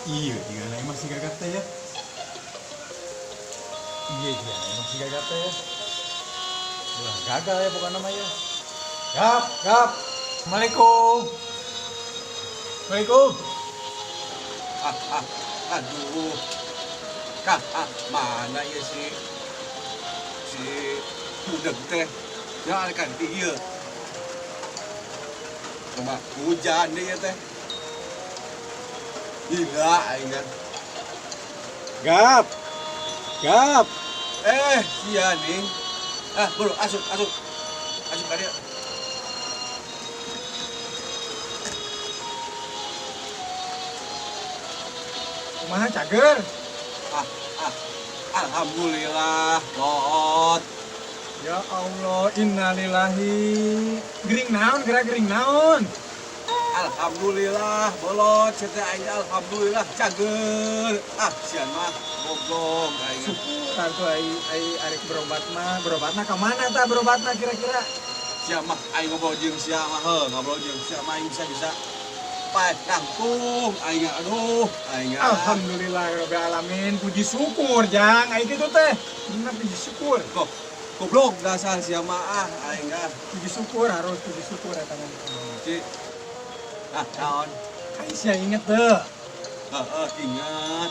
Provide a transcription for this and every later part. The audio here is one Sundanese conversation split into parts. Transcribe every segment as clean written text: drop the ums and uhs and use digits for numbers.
Iya, jika naik masih gagap teh ya. Iya, jika naik masih gagap teh ya. Ulah gagal ya bukan namanya. Gap, gap. Assalamualaikum. Assalamualaikum. Ah, ah, aduh. Kah, ah, mana ya si si budak teh? Ya ada kan iya. Coba hujan deh ya teh. Gila aing kan. Gap. Gap. Eh, sia nih. Ah, bro, asup, asup. Asup ka dieu. Kumaha cager? Ah, ah. Alhamdulillah, lot. Ya Allah, innalillahi. Gering naon, gerak gering naon? Alhamdulillah, bolot, sia teh aing alhamdulillah cager. Ah, sia mah goblok aing. Syukur atuh ai ai arek berobat mah, berobatna ka mana tah berobatna kira-kira? Sia mah aing ngobrol jeung sia mah heuh, ngobrol jeung sia mah aing bisa-bisa paeh nangtung aing, aduh, aing. Alhamdulillah rabbil alamin, puji syukur jang, ai kitu teh. Bener puji syukur. Kok goblok dasar sia mah, ah aing ah. Puji syukur, harus puji syukur eta mah. Ci. Ah, naon? Ai sia inget teu? Heeh, ingat.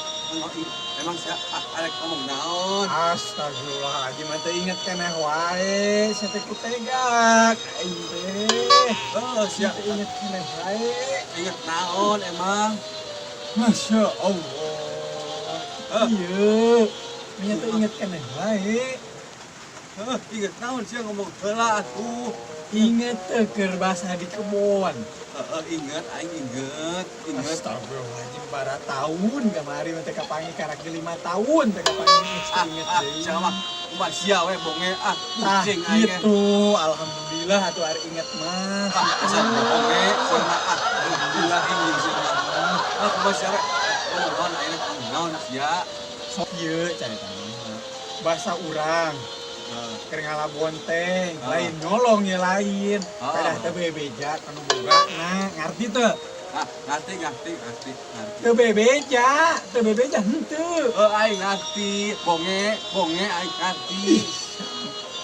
Emang sia ah arek ngomong naon? Astagfirullahaladzim, mah teu inget keneh wae, sia teh ku tega, aing teh. Heuh, sia Teu inget keneh wae. Inget naon emang? Masya Allah. Iya, nya teu inget keneh wae. Heuh, inget naon sia ngomong heula atuh. Inget teu keur basah di kebon? Heeh, inget aing, inget, inget. Astagfirullahaladzim, bara tahun kamari mah teh kapanggih, karak ge 5 tahun teh kapanggih geus Ah, inget ah, deui. sia mah kumaha sia we bonge ah, Tah pusing aing. gitu, alhamdulillah atuh ari inget mah. Ah, asal bonge sia mah ah, alhamdulillah aing sia mah. Ah, kumaha sia we? Ngomong naon aing, ngomong naon sia? Sok ieu caritana. Bahasa urang keur ngalabonteng, lain nyolong ya lain. Pedah teh bebeja kanu boga, nah ngarti teu? Ah, ngerti, ngerti, ngerti, ngerti. Teu bebeja, teu bebeja henteu. Eh, aing ngerti, bonge, bonge aing ngerti.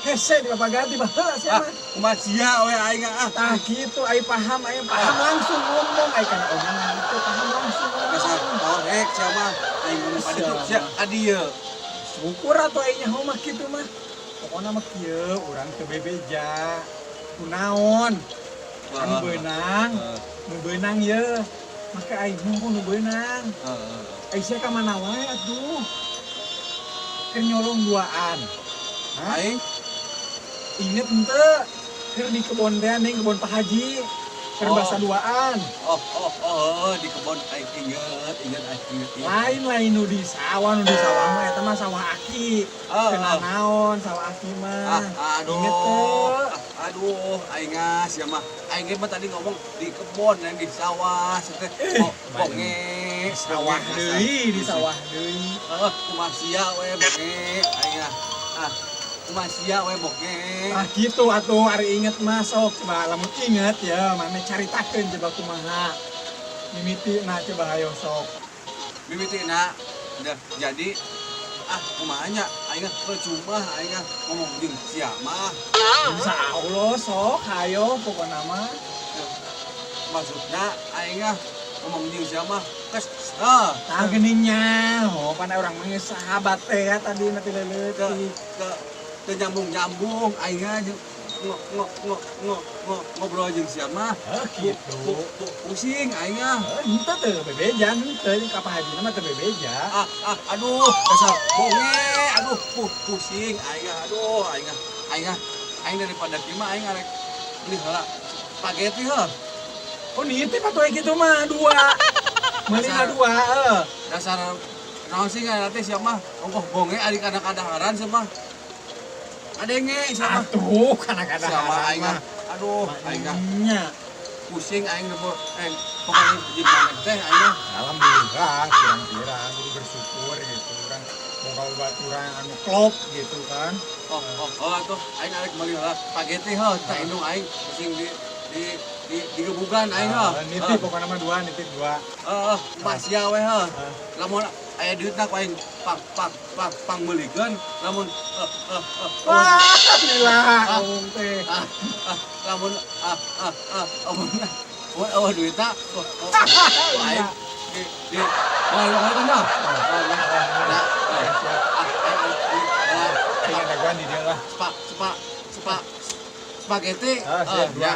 Hese di bapak ganti bah heuh sia Ah, mah. kumaha sia we aing ah. Tah gitu, aing paham langsung ngomong, aing kana omongan itu paham langsung Dasar ngomong. torek sia mah, aing ngomong ka ditu sia ka dieu. Syukur atuh aing nyaho mah kitu mah. Pokona mah kieu urang teu bebeja. Kunaon? Anu beunang, nu beunang ye. Maka aing hungkul nu beunang. Aing sia ka mana wae atuh? Keur nyolong duaan. Hah? Aing Inget henteu? Keur di kebon teh ning kebon Pak Haji. Keur Oh. basa duaan. Oh, oh, oh, di kebon aing inget, inget aing inget. Inget. Lain-lain nu di sawah, nu di sawah mah eta mah sawah aki. Ah, Kena ah. naon sawah aki mah. Ah, aduh. Inget teu? Ah, aduh, aing ah sia mah. Aing ge mah tadi ngomong di kebon, lain di sawah, sia teh. Oh, bonge, Di sawah bonge, deui, di sawah deui. Heeh, kumaha sia we bonge, aing ah. Ah, kumaha sia we bonge. Ah gitu atuh ari inget mah sok coba lamun inget ya mana caritakeun coba kumaha. Mimiti nah coba hayo sok. Mimitina udah jadi ah kumaha nya aing ah percuma aing ah ngomong jeung sia mah. Insya Allah sok hayo pokona mah. Maksudna aing ah ngomong jeung sia mah kesel. Tah geuning nya, oh pan urang mah geus sahabat teh ya tadi mah ti leutik. Ke teu nyambung-nyambung aing ah jeung ngo ngo ngo ngo ngo ngobrol jeung sia mah. Heuh gitu. Pusing aing ah. Heuh henteu teu bebeja henteu ka Pak Haji mah teu bebeja. Ah, ah, aduh, dasar bonge, aduh, pusing aing ah, aduh, aing ah, aing ah, aing daripada kieu mah aing arek beli heula spaghetti heuh. Oh nitip atuh gitu mah dua. Meulina dua heuh. Dasar naon sih ngaranna teh sia mah, ongkoh bonge ari kadang-kadaharan sia mah. Adenge sia mah. Atuh kana Sia mah kadaharan aing mah. ah, aduh, aing ah. Nya. Pusing aing teh pokoknya jeung maneh teh aing mah. Alhamdulillah, pirang-pirang kudu bersyukur gitu kan. Boga baturan anu klop gitu kan. Oh, atuh aing arek meuli heula spaghetti heuh, tah indung aing sing di digebugan aing heuh. Ah, nitip pokoknya mah dua, nitip dua. Heeh, mbah sia we heuh. Ah. Lamun aya duitna ku aing pang pang pang pang meulikeun, lamun eh eh eh Wah, gila, Ah. ngomong teh. ah ah lamun ah ah ah lamun lamun eueuh duitna, oh, oh, aing di oh, lo kan dah. Oh, nah, nah, Siap. ah, aing arek meuli heula Aing dagoan di dia lah. spa spa spa spaghetti. Ah, siap, Eh, dua. ya.